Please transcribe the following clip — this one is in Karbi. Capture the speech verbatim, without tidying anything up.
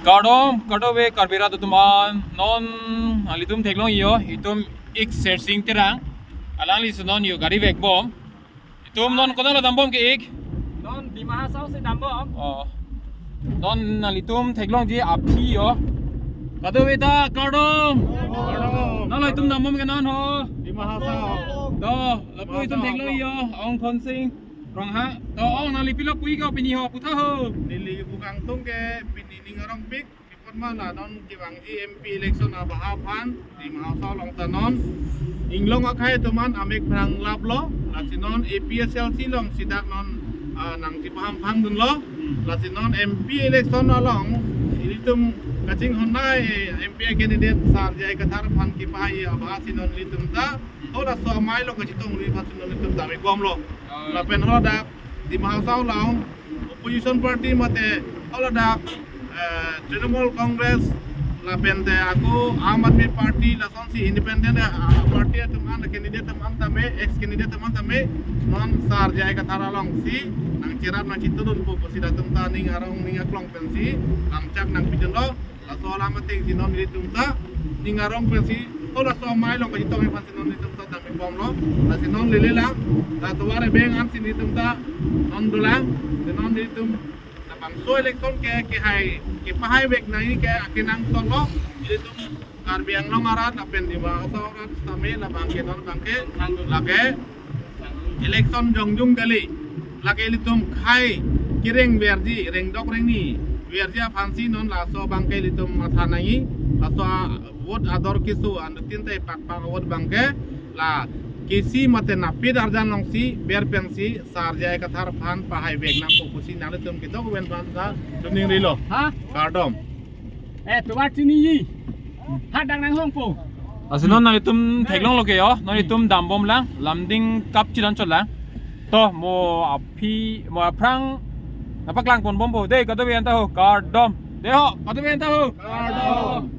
Kardom, kardom ve Karbi rat atum an, non nanglitum theklong yo, itum ik Sersing Terang, alangli si non yo gari vekbom. Itum non konat lo dambom ke ik? Non Dima Hasao si dambom. Oh. Non nanglitum theklongji aphi yo. Kardom ve ta, kardom. Kardom. Non lo itum dambom ke non ho. Dima Hasao. To, lapu itum theklong yo, Ong Khonsing Ronghang. To, ong, nangli pilo pu ik ko pini ho, putha ho. Neli pu kangtung ke pini ning arongpik. Pi apot ma la non kevangji M P election abaha aphan Dima Hasao along ta non inglong akhei atum an amek phrang laplo, lasi non A P H L C along si dak non, ah, nangchipaham phang dunlo. Lasi non M P election along ilitum kachinghon nai M P candidate Sar J I Kathar aphan kepahai abaha si non ilitum ta halaso amei along kachetongri aphan si non ilitum ta vekbomlo. Lapen haladak Dima Hasao along opposition party mate haladak, eh, Trinamool Congress lapen te ako Aam Aadmi Party lasonsi independent, eh, party atum an, candidate atum an tame, ex candidate atum an tame non Sar J I Kathar along si nangcherap nangchitudunpo pusi latum ta ning arong ning aklong pensi lamchak nangpidunlo. Laso alam ateng si non ilitum ta ning arong pensi halaso amei along kachetongri aphan si non ilitum ta dam vekbomlo. Lasi non lele lang, la tovar ebeng an si ilitum ta non dolang, si non ilitum labangso election ke kehai kepahai vek nangji ke akenangsot lo. Ilitum Karbi Anglong arat lapen Dima Hasao arat tame labang ke non abang ke lake election jongjung kali. Lake ilitum khei kereng verji, rengdok rengni verji aphan si non laso abang ke ilitum matha nangji. Laso a-vote ador keso anuttin ta pakpak a-vote abang ke la kesi mate napit arjan along si ber pensi Sar J I Kathar aphan pahai vek nangpo pusi nanglitum kedo ven aphan ta choningri lo. Ha? Kardom. Eh, tovar chiniji. Hadak nanghongpo. Lasi non nanglitum theklonglo ke yo, nanglitum dambom lang, lamding kap chidan chot lang. To, mo aphi, mo aphrang nangpaklang ponbompo. Dei, kardom ve anta ho, kardom. Dei ho, kardom ve anta ho. Kardom.